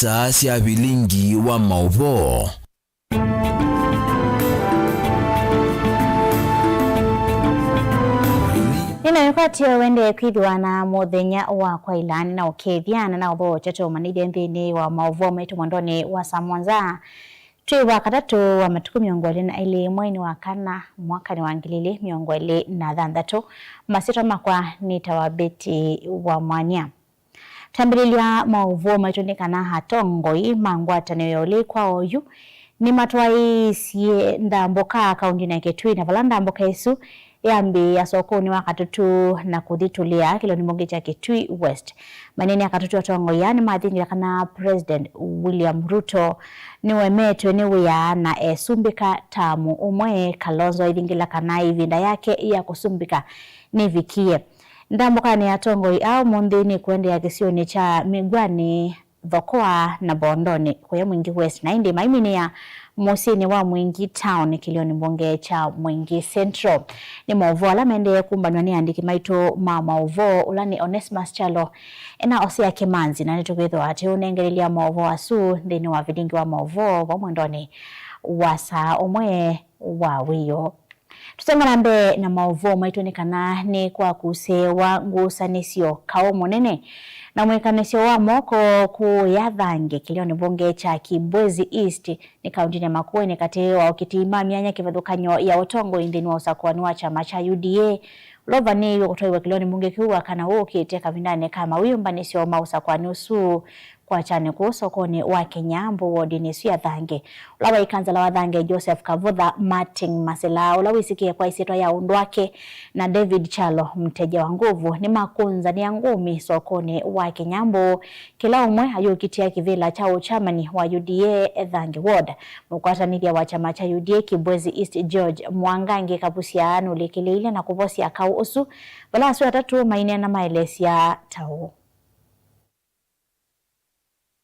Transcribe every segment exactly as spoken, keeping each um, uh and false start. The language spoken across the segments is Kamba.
Saa sya vilingi wa maũvoo. Nĩna wĩkwatyo wendee kwĩthĩwa na mũthenya wa kwaĩla, nĩna ũkethya na na ũvoo ũtete ũmanĩthye nthĩnĩ wa maũvoo maitũ mwendonĩ wa saa mũonza. Twĩ wa katatũ wa matukũ mĩongo ĩlĩ na ĩlĩ mweinĩ wa kana mwakanĩ wa ngili ilĩ mĩongo ĩlĩ na thanthatũ. Masyĩtwa makwa nĩtawa Betty wa Mwania. Twambĩlĩlya maũvoo maitũ nĩ kana atongoi ma ngwatanĩo ya ũlei kwa oyu nĩmatwaĩĩsye ndambũka kaũndĩnĩ ya Kitui, na vala ndambũka ĩsu yambĩĩa sokonĩ wa Katutu na kũthi Tulia kĩlĩonĩ mbunge kya Kitui West. Manene a Katutu atongoi aa nĩmathingĩla kana President William Ruto nĩwemetwe nĩ wĩa na esumbĩka tamu ũmwe, Kalonzo aithingĩla kana ĩvinda yake ya kũsumbĩka nĩvikie. Ndambũkanĩ ya atongoi aa ũmũnthĩ nĩkũendeea kĩsionĩ kya Mĩgwani, Thokoa na Bondoni kũya Mwingi West, na ĩndĩ maiminĩa mũsyĩnĩ wa Mwingi Town kĩlĩonĩ mbunge kya Mwingi Central. Nĩ maũvoo ala maendee kumbanw'a nĩ andĩki maitũ ma maũvoo, ũla nĩ Onesmus Kyalo, ena Osea Kĩmanzi, na nĩtũkwĩthĩwa tũũnengelelya maũvoo asu nthĩnĩ wa vilingi wa maũvoo vau mwendonĩ wa saa ũmwe wa wĩoo. Tũtengana mbee na maũvoo maitũ nĩ kana nĩ kwakusĩĩwa ngusanĩsyo kaũ mũnene na mwĩkanĩsyo wa moko kũũya Thange kĩlĩonĩ mbunge kya Kibwezi East nĩ kaũndĩnĩ ya Makueni katĩ wa okiti ma myanya kĩvathũkany'o ya ũtongoi nthĩnĩ wa ũsakũani wa kyama kya U D A ũla ũvanĩĩw'e kũtwaiwa kĩlĩonĩ mbunge kĩu wakana ũũ ũkĩte kavindanĩ ka mawĩũmbanĩsyo ma ũsakũani ũsu. Kwakyanĩ kũu sokonĩ wa Kenyambu wodinĩ ĩsu ya Thange, ũla wa ikansala wa Thange Joseph Kavutha, Martin Masila ũla wĩsĩkĩe kwa ĩsyĩtwa ya ũndũ wake, na David Kyalo Mteja wa Nguvu nĩmakũnzanĩa ngũmi sokonĩ wa Kenyambu, kĩla ũmwe ayũkitĩa kĩvĩla kya ũkyamani wa U D A Thange Ward. Mũkwatanĩthya wa kyama kya U D A Kibwezi East George Mwangangi Kavusya nũlikĩlĩĩile na kũvosya kaũ ũsu vala asu atatũ maineena maelesya ta ũũ.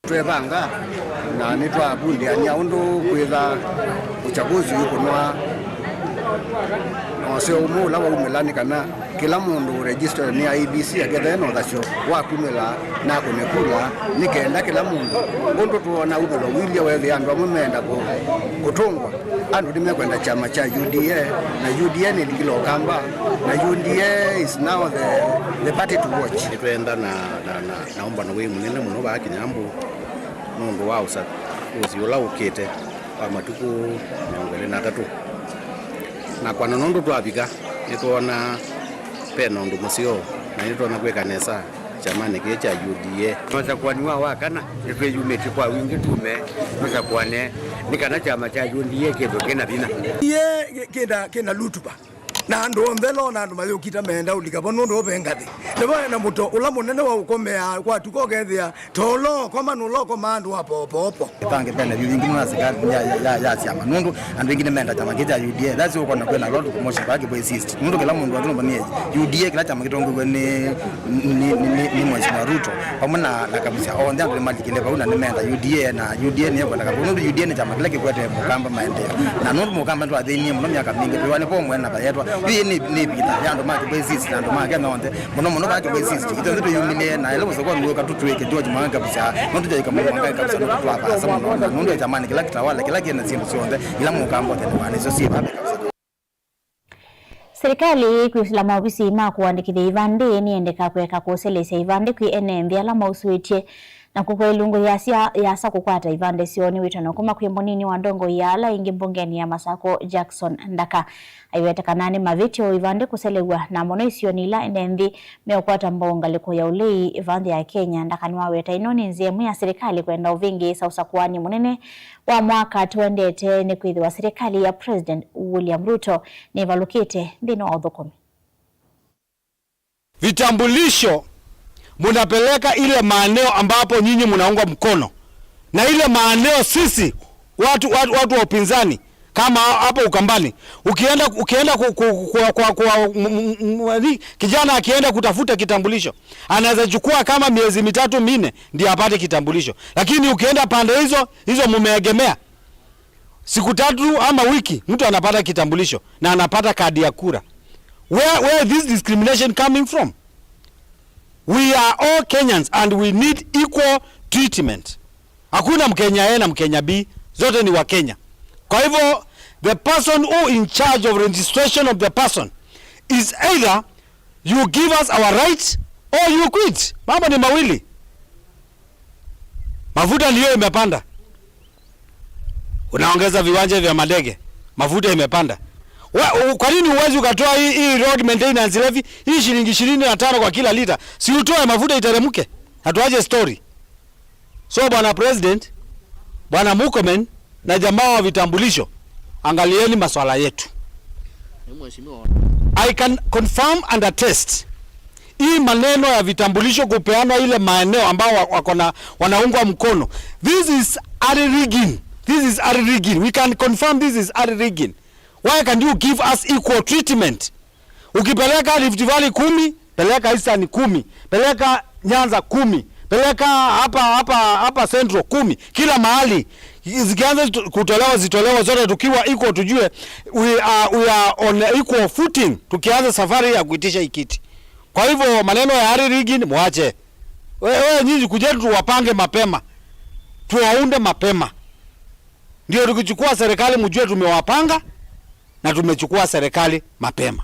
Twevanga na nĩtwavundĩany'a ũndũ kwĩtha uchaguzi ũkũnwa. Na ũseo ũmwe ũla waumĩla nĩ kana kĩla mũndũ ũregistered nĩ I E B C akethĩwe na ũthasyo wa kumĩla na akũne kula, nĩ kenda kĩla mũndũ, ũndũ twoona umĩlo ũilye wethĩa andũ amwe meenda kũ-, kũtũngwa, andũ nĩmekwenda kyama kya U D A, na U D A nĩlikile Ũkamba, na U D A is now the, the party to watch. Nĩtwenda na, na, na, na ũmbano wĩ mũnene mũno vaa Kĩnyambũ nũndũ wa ũsakũsi ũla ũkĩte wa matukũ mĩongo ĩlĩ na atatũ. Na kwana nũndũ twavika, nĩtwoona ve na ũndũ mũseo, na nĩtwoona kwĩka nesa kyamanĩ kĩĩ kya U D A. Ũsakũani wa wakana, nĩtwĩyumĩtye kwa wingĩ tume tũsakũane, nĩ kana kyama kya U D A kĩthwe kĩna vinya. Iye kĩna, kĩna lutuva. Na andũ onthe no na andũ mayũkita meenda ũlika vo nũndũ ũve ngathĩ. Na vo na mũto ũla mũnene wa ũkomea kwa tuko ũkethĩa to ũla ũkoma nũla ũkoma andũ wa popopo. Ĩtange pene vyũ yingĩ nũna sikali ya, ya, ya, ya syama nũndũ andũ aingĩ nĩmenda kyama kĩ kya U D A. That's why ũkona kwĩna lot of commotion back by exist. Nũndũ kĩla mũndũ atũmba nĩ U D A kĩla kyama kĩtongoew'e nĩ, nĩ, nĩ, nĩ, nĩ Mheshimiwa Ruto. Vamwe na, na kabisa onthe andũ nĩmalikile vau na nĩmenda U D A, na U D A nĩyekwenda kavau nũndũ U D A nĩ kyama kĩla kĩkwete Mũkamba maendeeo. Na nũndũ Mũkamba nĩtwathĩnie mũno myaka mingĩ, twĩwa nĩ vomwe na vayetwa. Yu ĩĩ nĩ, nĩ vita ya andũ ma Kibwezi na andũ ma Kenya onthe, mũno mũno va Kibwezi. Ithuĩ twĩyumĩlĩe na ĩla mũsoko nĩwĩka tũtwĩke George Mwangangi kabisa, no tũtyaika Mwangangi kabisa, nũndũ twavasa mũno na nũndũ ya kyamanĩ kĩla kĩtawala kĩla kĩna syĩndũ syonthe ila Mũkamba ũthene wa nĩsyo syĩ vave kabisa. Silikalĩ kwĩsĩla maovisi ma kũandĩkĩthya ivandĩ nĩyendeka kũeka kũseleesya ivandĩ kwĩ ene nthĩ ala mausũĩtye na kũkũa ilungu yĩasa, yĩasa kũkwata ivandĩ syoo. Nĩ wĩtano kuma kwĩ mũnini wa ndongoi ya ala aingĩ mbungenĩ ya Masakũ, Jackson Ndaka. Aiweta kana nĩ mavĩtyo ivandĩ kũselew'a, na mũno isionĩ ila ene nthĩ meũkwata mbau ngalĩko ya ũlei vaa nthĩ ya Kenya. Ndaka nĩwaweta ĩno nĩ nzĩa ĩmwe ya silikalĩ kwenda ũvĩngĩĩsa ũsakũani mũnene wa mwaka tũendete, nĩkwĩthĩwa silikalĩ ya President William Ruto nĩvalũkĩte nthĩnĩ wa ũthũkũmi. Vitambulisho munapeleka ile maeneo ambapo nyinyi munaunga mkono, na ile maeneo sisi watu, watu, watu wa upinzani kama hapo Ukambani, ukienda, ukienda ku, ku, ku, kwa, kwa, kwa, m, m, m, nani, kijana akienda kutafuta kitambulisho, anaweza chukua kama miezi mitatu minne ndio apate kitambulisho, lakini ukienda pande hizo hizo mumeegemea, siku tatu ama wiki, mtu anapata kitambulisho na anapata kadi ya kura. Where, where is this discrimination coming from? We are all Kenyans and we need equal treatment. Hakuna Mkenya A na Mkenya B, zote ni wa Kenya. Kwa hivyo, the person who in charge of registration of the person is either you give us our right or you quit. Mambo ni mawili. Mafuta ndiyo imepanda. Unaongeza viwanja vya madege, mafuta imepanda. Wa- u- kwa nini huwezi ukatoa hii, hii road maintenance levy, hii shilingi ishirini na tano kwa kila lita? Si utoe mafuta iteremke. Hatuache story. So, Bwana President, Bwana Murkomen na jamaa wa vitambulisho, angalieni maswala yetu. I can confirm and attest, hii maneno ya vitambulisho kupeanwa ile maeneo ambao wa- wako na, wanaungwa mkono. This is armed rigging. This is armed rigging. We can confirm this is armed rigging. Why can't you give us equal treatment? Ukipeleka Rift Valley kumi, peleka Eastern kumi, peleka Nyanza kumi, peleka hapa, hapa, hapa Central kumi, kila mahali. Zikianza tu- kutolewa, zitolewa zote tukiwa equal, tujue we are, we are on equal footing, tukianza safari ya kuitisha hii kiti. Kwa hivyo, maneno ya armed rigging mwache. We, we, nyinyi kujeni tuwapange mapema, tuwaunde mapema, ndio tukichukua serikali mjue tumewapanga na tumechukua serikali mapema.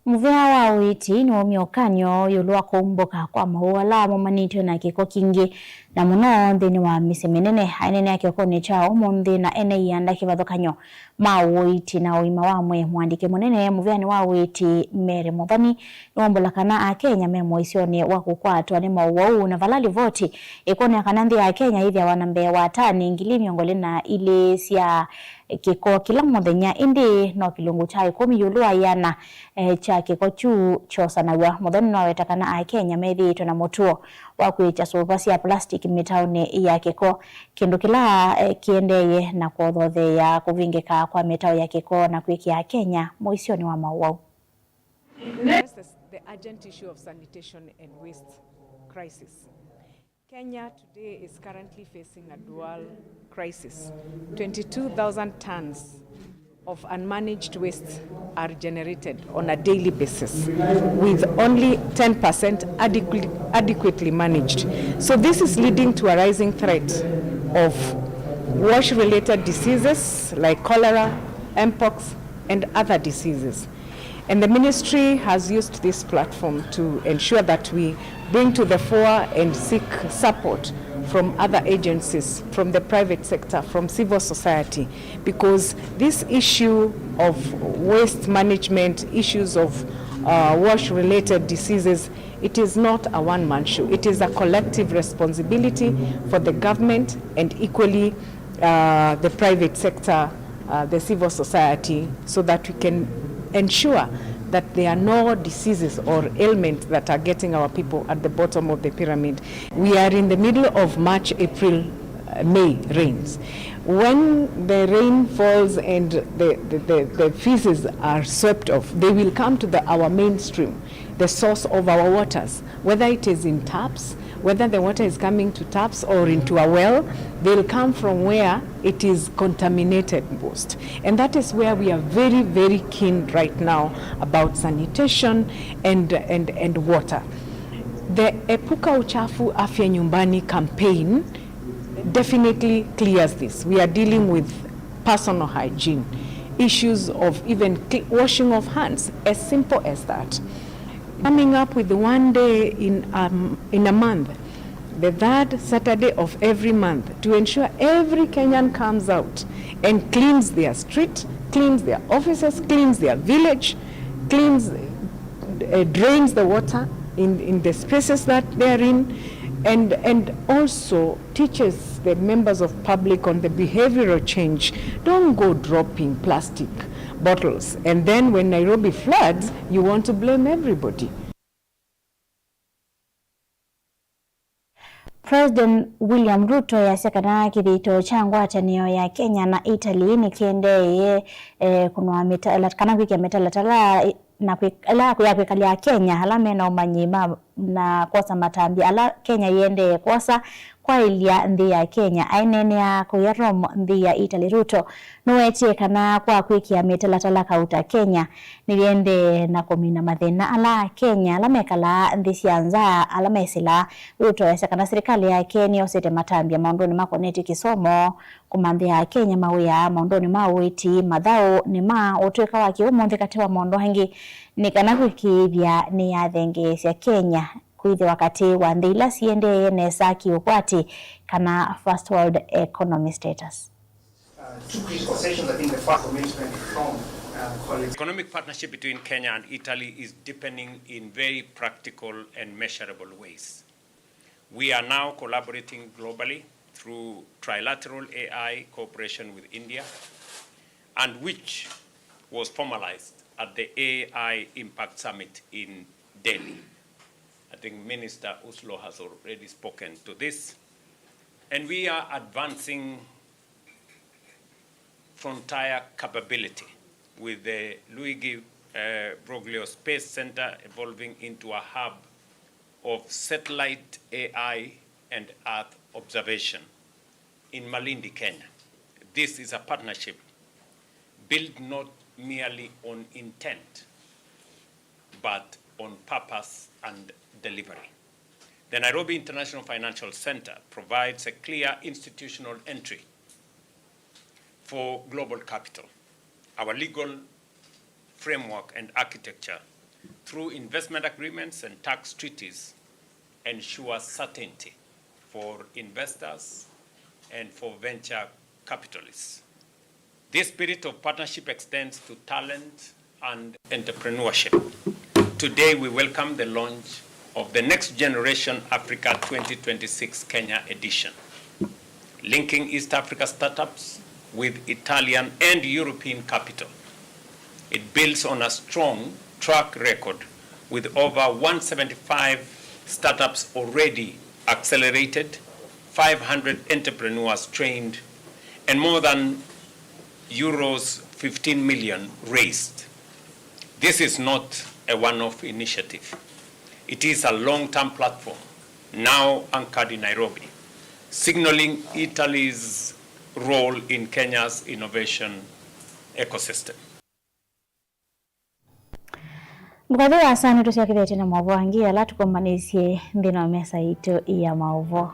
Mũvea wa ũiiti nĩwaumya ũkany'o ĩũlũ wa kũumbũka kwa mawau ala maumanĩtw'e na kĩko kingĩ, na mũno nthĩnĩ wa mĩsyĩ mĩnene. Aineenea kĩokonĩ kya ũmũnthĩ na ene ianda kĩvathũkany'o ma ũiiti na ũima wa mwĩĩ, mũandĩki mũnene mũveanĩ wa ũiiti Mary Muthoni nĩwaumbũla kana Akenya me mũisyonĩ wa kũkwatwa nĩ mawau, na vala livoti ĩkwonea kana nthĩ ya Kenya yĩthĩawa na mbee wa tani ngili mĩongo ĩlĩ na ilĩ sya kĩko kĩla mũthenya, ĩndĩ no kĩlungu kya ĩkũmi ĩũlũ wa ĩana, eh, kya kĩko kyu kyosanaw'a. Muthoni nĩwaweta kana Akenya methĩĩtwe na mũtuo wa kwĩkya sũva sya plastic mĩtaonĩ ya kĩko, kĩndũ kĩla, eh, kĩendeeye na kũthotheea kũvingĩka kwa mĩtao ya kĩko na kwĩkĩa Akenya mũisyonĩ wa mawau. Next, the urgent issue of sanitation and waste crisis. Kenya today is currently facing a dual crisis. Twenty-two thousand tons of unmanaged wastes are generated on a daily basis, with only ten percent adequately, adequately managed. So this is leading to a rising threat of wash-related diseases like cholera, mpox, and other diseases. And the ministry has used this platform to ensure that we bring to the fore and seek support from other agencies, from the private sector, from civil society, because this issue of waste management, issues of, uh, wash-related diseases, it is not a one-man show. It is a collective responsibility for the government and equally, uh, the private sector, uh, the civil society, so that we can ensure that there are no diseases or ailments that are getting our people at the bottom of the pyramid. We are in the middle of March, April, uh, May rains. When the rain falls and the, the, the, the feces are swept off, they will come to the, our mainstream, the source of our waters, whether it is in taps, whether the water is coming to taps or into a well, they'll come from where it is contaminated most. And that is where we are very, very keen right now about sanitation and, and, and water. The Epuka Uchafu, Afya Nyumbani campaign definitely clears this. We are dealing with personal hygiene, issues of even cl-, washing of hands, as simple as that. Coming up with one day in, um, in a month, the third Saturday of every month, to ensure every Kenyan comes out and cleans their street, cleans their offices, cleans their village, cleans, uh, drains the water in, in the spaces that they are in, and, and also teaches the members of public on the behavioral change. Don't go dropping plastic bottles, and then when Nairobi floods, you want to blame everybody. President William Ruto easya kana kĩthito kya ngwatanĩo ya Kenya na Italy nĩkĩendeeye, eh, kũnwa mĩtala-, kana kwĩkĩa mĩtalatala na kwĩ-, ĩla ya kwĩkalya Akenya ala mena ũmanyi ma, na kwosa matambya ala Kenya yĩendee kwosa kwaĩlya nthĩ ya Kenya. Aineenea kũya Rome, nthĩ ya Italy, Ruto nũwetie kana kwa kwĩkĩa mĩtalatala kauta, Kenya nĩyĩendee na kũmina mathĩna ala Akenya ala mekalaa nthĩ sya nza ala mesĩlaa. Ruto easya kana silikalĩ yake nĩyosete matambya maũndũnĩ makonetye kĩsomo, kũmanthĩa Akenya mawĩa maũndũnĩ ma ũiiti, mathaũ, nĩma ũtw'ĩka wa kĩũmũnthĩ katĩ wa maũndũ angĩ, nĩ kana kũĩkĩĩthya nĩyathengeesya Kenya kwĩthĩwa katĩ wa nthĩ ila siendeeye nesa kĩũkwati, kana first world economy status. Uh, two critical sessions, I think the first commitment from, uh, colleagues. Economic partnership between Kenya and Italy is deepening in very practical and measurable ways. We are now collaborating globally through trilateral A I cooperation with India, and which was formalized at the A I Impact Summit in Delhi. I think Minister Uslo has already spoken to this. And we are advancing frontier capability, with the Luigi, uh, Broglio Space Center evolving into a hub of satellite A I and Earth observation in Malindi, Kenya. This is a partnership built not merely on intent, but on purpose and delivery. The Nairobi International Financial Center provides a clear institutional entry for global capital. Our legal framework and architecture, through investment agreements and tax treaties, ensures certainty for investors and for venture capitalists. This spirit of partnership extends to talent and entrepreneurship. Today, we welcome the launch of the Next Generation Africa twenty twenty-six Kenya edition, linking East Africa startups with Italian and European capital. It builds on a strong track record, with over one seventy-five startups already accelerated, five hundred entrepreneurs trained, and more than euros fifteen million raised. This is not a one-off initiative. It is a long-term platform, now anchored in Nairobi, signaling Italy's role in Kenya's innovation ecosystem. Mbukathi wa asa nĩtũsyokethetye na maũvoo angĩ ala tũkombanĩsye nthĩnĩ wa mesa yitũ ya maũvoo.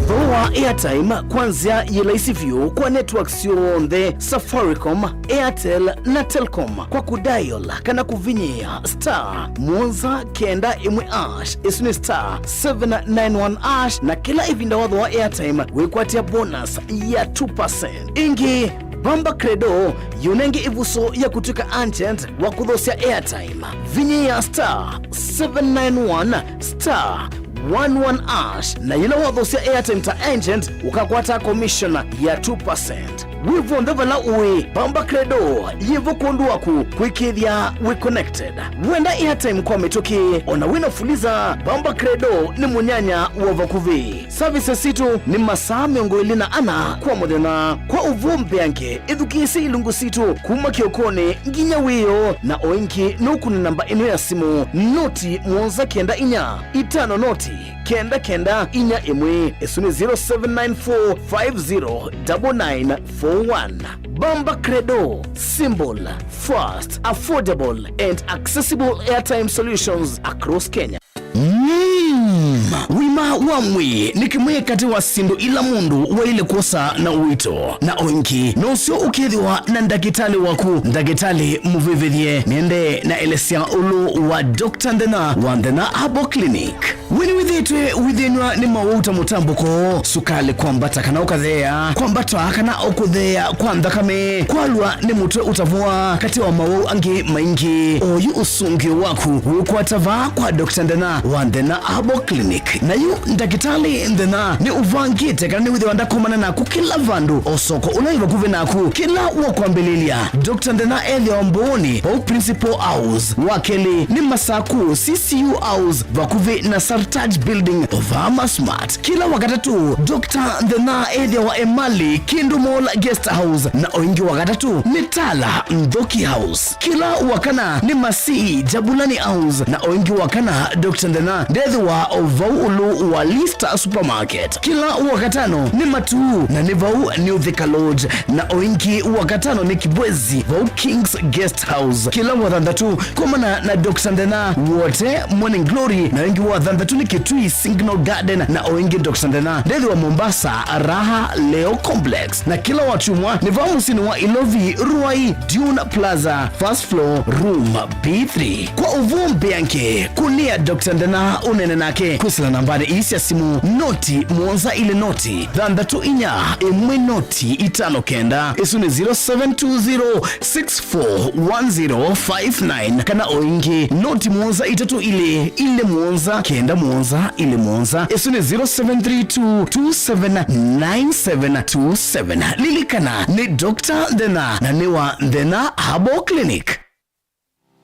Thooa airtime kwa nzĩa yĩ laisi vyũ kwa network syonthe, Safaricom, Airtel na Telcom, kwa kũdial kana kũvinyĩĩa star mũonza kenda ĩmwe hash, ĩsu nĩ star seven nine one hash, na kĩla ĩvinda wathooa airtime wĩkwatĩa bonus ya two percent. Ĩngĩ, Bamba Credo yĩũnenge ĩvuso ya kũtw'ĩka agent wa kũthoosya airtime. Vinyĩĩa star seven nine one star one one hash, na yĩla wathoosya airtime ta agent, ũkakwata commission ya two percent. Wĩ vonthe vala ũĩ, Bamba Credo yĩvo kwondũ waku kwĩkĩĩthya wĩ connected. Wenda airtime kwa mĩtũkĩ, ona wĩna Fuliza, Bamba Credo nĩ mũnyanya wa vakuvĩ. Services sitũ nĩ masaa mĩongo ĩlĩ na ana kwa mũthenya. Kwa ũvoo mbeange, ĩthukĩĩsye ilungu sitũ kuma kĩokonĩ nginya wĩoo, na o ĩngĩ nũkũne namba ĩno ya simũ, noti mũonza kenda inya itano noti kenda kenda inya ĩmwe, ĩsu nĩ zero seven nine four five zero double nine four one. Bamba Credo, simple, fast, affordable and accessible airtime solutions across Kenya. Mm. Ũima wa mwĩĩ nĩ kĩmwe katĩ wa syĩndũ ila mũndũ waĩle kwosa na ũito, na o ĩngĩ nũseo ũkethĩwa na ndakĩtalĩ waku, ndakĩtalĩ mũvĩvĩthye. Nĩendee na elesya ũlũ wa Doctor Nthena wa Nthena Herbal Clinic. We nĩwĩthĩĩtwe wĩthĩnw'a nĩ mawau ta mũtambũko, sukalĩ kwambata kana ũkatheea, kwambata kana ũkũtheea kwa nthakame, kwalwa nĩ mũtwe ũtavũa, katĩ wa mawau angĩ maingĩ? Oyu ũsũngĩo waku wĩũkwata vaa kwa Doctor Nthena wa Nthena Herbal Clinic. Na yu Ndakĩtalĩ Nthĩna nĩ ũvangĩte kana nĩ wĩthĩwa ndakomana naku kĩla vandũ, o soko ũla wĩ vakuvĩ naku. Kĩla wa kwambĩlĩlya, Doctor Nthĩna ethĩawa Mbooni, vau Principal House. Wa kelĩ nĩ Masaku, C C U House, vakuvĩ na Sartaj Building, vaa Masmart. Kĩla wa katatũ, Doctor Nthĩna ethĩawa Emali, Kindu Mall Guest House, na o ĩngĩ wa katatũ nĩ Tala Nthoki House. Kĩla wa kana nĩ Masii, Jabulani House, na o ĩngĩ wa kana, Doctor Nthĩna ndethĩwa o vau ũlũ wa Lista Supermarket. Kĩla wa katano nĩ Matuu, na nĩ vau New Thika Lodge, na o ĩngĩ wa katano nĩ Kibwezi, vau King's Guest House. Kĩla wa thanthatũ, komana na Doctor Nthĩna Wote Morning Glory, na o ĩngĩ wa thanthatũ nĩ Kitui Signal Garden, na o ĩngĩ Doctor Nthĩna ndethĩwa Mombasa Raha Leo Complex. Na kĩla wa kyumwa nĩ vaa mũsyĩnĩ wa Ilovi, Ruai, Dune Plaza, first floor, room B three. Kwa ũvoo mbeange, kũnĩa Doctor Nthĩna ũneene nake kwĩsĩla nambanĩ ii sya simũ, noti mũonza ilĩ noti thanthatũ inya ĩmwe noti itano kenda. Ĩsu nĩ zero seven two zero six four one zero five nine, kana o ĩngĩ, noti mũonza itatũ ilĩ ilĩ mũonza kenda mũonza ilĩ mũonza. Ĩsu nĩ zero seven three two two seven nine seven two seven. Lilikana, nĩ Doctor Nthĩna, na nĩ wa Nthĩna Herbal Clinic.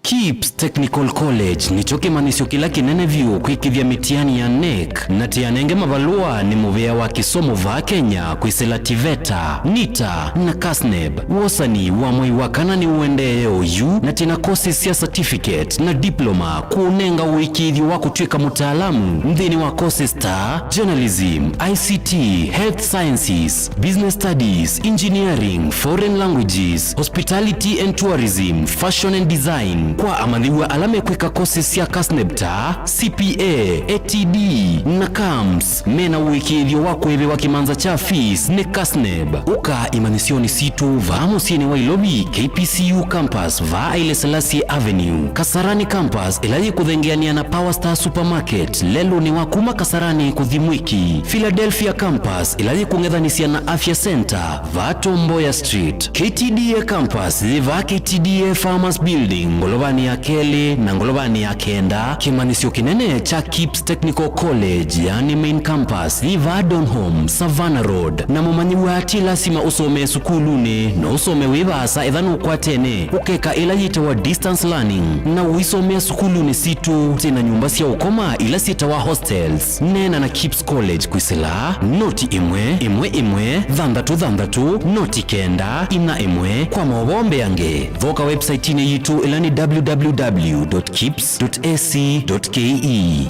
Kips Technical College nĩkyo kĩmanyĩsyo kĩla kĩnene vyũ kwĩkĩthya mĩtiani ya NEC, na tĩanenge mavalũa nĩ mũvĩa wa kĩsomo vaa Kenya kwĩsĩla TVETA, NITA, na KASNEB. Wosani wa mwei wa kana nĩũendee oyu, na twĩna courses sya certificate na diploma kũũnenga ũĩkĩĩthyo wa kũtw'ĩka mũtaalamu nthĩnĩ wa courses ta journalism, I C T, health sciences, business studies, engineering, foreign languages, hospitality and tourism, fashion and design. Kwa amanyĩw'a ala mekwĩka courses sya KASNEB ta C P A, A T D, na CAMS, mena ũĩkĩĩthyo wa kũĩvĩwa kĩmanza kya fees nĩ KASNEB. Ũka imanyĩsyonĩ sitũ vaa mũsyĩnĩ wa Ilovi, K P C U campus, vaa Haile Selassie Avenue, Kasarani campus, ĩla yĩkũthengeanĩa na Power Star Supermarket, lelũnĩ wa kuma Kasarani kũthi Mwiki, Philadelphia campus, ĩla yĩkũng'ethanĩsya na Afya Center, vaa Tom Mboya Street, K T D A campus, yĩ vaa K T D A Farmers Building, ngolovanĩ ya kelĩ na ngolovanĩ ya kenda. Kĩmanyĩsyo kĩnene kya Kips Technical College, yaani main campus, yĩ vaa Donholm, Savannah Road. Na mũmanyĩw'a ti lasima ũsomee sukulunĩ, no ũsome wĩ vaasa etha nũkwatene ũkeka ĩla yĩtawa distance learning, na ũisomea sukulunĩ sitũ. Twĩna nyũmba sya ũkoma ila syĩtawa hostels. Neena na Kips College kwĩsĩla noti ĩmwe ĩmwe ĩmwe thanthatũ thanthatũ noti kenda inya ĩmwe. Kwa maũvoo mbeange, voka website-inĩ yitũ ĩla nĩ www dot kips dot ac dot ke.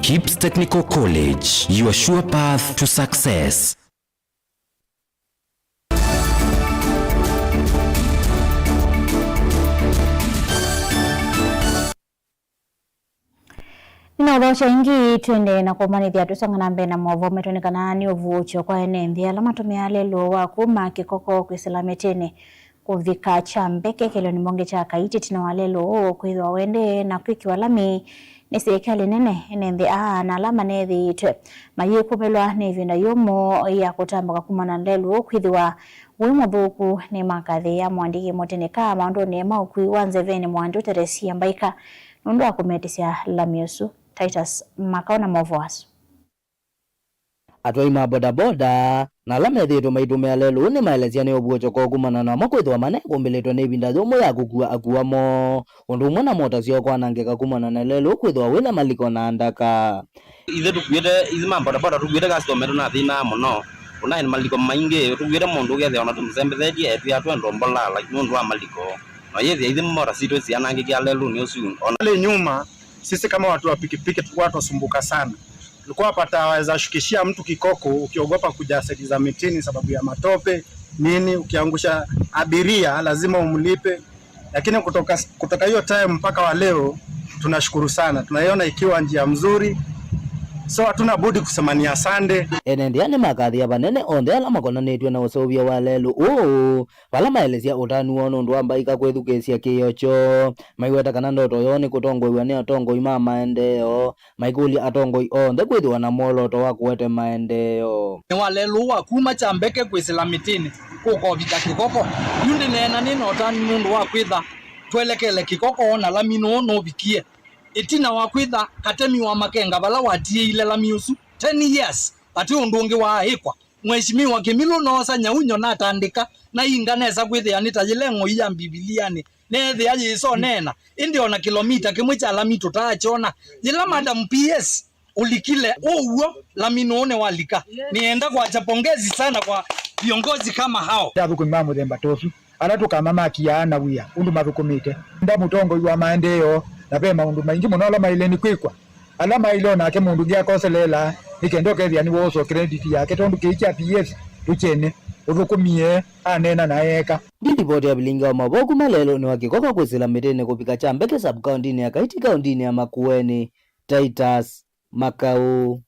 Kips Technical College, your sure path to success. Nĩnaũthokya ĩngĩ, twende na kũmanyĩthya tũsonga na mbee na maũvoo metũ nĩ kana nĩ ũvuũkyo kwa ene nthĩ ala matũmĩaa lelũ wa kuma Kĩkoko kwĩsĩla Mĩtĩnĩ kũvika Kyambeke kĩlĩonĩ mbonge kya Kaiti. Ĩtina wa lelũ ũũ kwĩthĩwa ũendee na kwĩkĩwa lami nĩ silikalĩ nene, ene nthĩ aa na ala maneethĩĩtwe mayĩkũmĩlwa nĩ ĩvinda yũmũ ya kũtambũka kumana na lelũ ũũ kwĩthĩwa wĩ mũthũku nĩmakathĩĩa mũandĩki mũtĩnĩka maũndũnĩ ma ũkui wa nzevenĩ Mwandũ Teresia Mbaika nũndũ wa kũmetĩsya lami ũsu. Titus Makau na maũvoo asu. Atwai ma bodaboda na ala methĩĩtwe maitũmĩa lelũ nĩmaelesya nĩ ũvuũkyo kwoo kumana namo kwĩthĩwa manekũmbĩlĩtwe nĩ ĩvinda yũmũ ya kũkua akua moo, ũndũ ũmwe na mota syoo kwanangĩka kumana na lelũ kwĩthĩwa wĩna maliko na ndaka. Ithe tũkuĩte, ithe ma bodaboda tũkuĩte customer tũnathĩnaa mũno. Ũnaĩ maliko maingĩ, tũkuĩte mũndũ ũkethĩa ona tũmũsembethetye, etwĩa twenda mbolaa, like, nũndũ wa maliko. Na yĩthĩa ithe mota sitũ sianangĩkĩa lelũnĩ ũsu. Ona pale nyuma, sisi kama watu wa pikipiki tulikuwa twasumbuka sana. Tulikuwa pata waweza shukishia mtu Kikoko ukiogopa kuja seti za Mitini sababu ya matope, nini, ukiangusha abiria lazima umlipe. Lakini kutoka, kutoka hiyo time mpaka wa leo, tunashukuru sana. Tunaiona ikiwa njia mzuri. So hatuna budi kusema ni asante. Ene nthĩ nĩmakathĩa vanene onthe ala makonanĩtw'e na ũseũvyo wa lelũ ũũ, vala maelesya ũtanu woo nũndũ wa Mbaika kwĩthukĩĩsya kĩĩo kyoo. Maiweta kana ndoto yoo nĩ kũtongoew'a nĩ atongoi ma maendeeo. Maikũlya atongoi onthe kwĩthĩwa na mwolooto wa kũete maendeeo. Nĩ wa lelũ wa kuma Kyambeke kwĩsĩla Mĩtĩnĩ kũkovika Kĩkoko. Yu ndĩneena nĩ na ũtanu nũndũ wa kwĩtha twelekele Kĩkoko na lami nũũ nũvikie. Ĩtina wa kwĩtha katemi wa makenga vala watiĩile lami ũsu, ten years, vati ũndũ ũngĩ waaĩkwa. Mheshimiwa Kĩmilũ noosa nyaunyo natandĩka, nainga nesa kwĩthĩa nĩ ta yĩla ng'oi ya Mbivilianĩ neethĩa yĩsoneena, ĩndĩ ona kĩlomita kĩmwe kya lami tũtaakyona. Yĩla Madam P S ũlikile ũw'o, lami nũũ nĩwalika. Nĩenda kuacha pongezi sana kwa viongozi kama hao. Nda athũkũmi ma mũthemba ta ũsu, ala tũkamamakiaa na wia ũndũ mathũkũmĩte. Nda mũtongoi wa maendeeo, na ve maũndũ maingĩ mũno ala maĩle nĩ kwĩkwa, ala maĩle o nake mũndũ ũngĩ akoselela, nĩ kenda ũkethĩa nĩwoosa credit yake, tondũ kĩĩ kya P S tũkyene, ũthũkũmie, aneena na eeka. Ndilivoti ya vilingi wa maũvoo kuma lelũnĩ wa kĩko kwa kwĩsĩla mĩtĩnĩ kũvika Kyambeke sub-kaũntĩnĩ ya Kaiti kaũntĩnĩ ya Makueni, Titus Makau.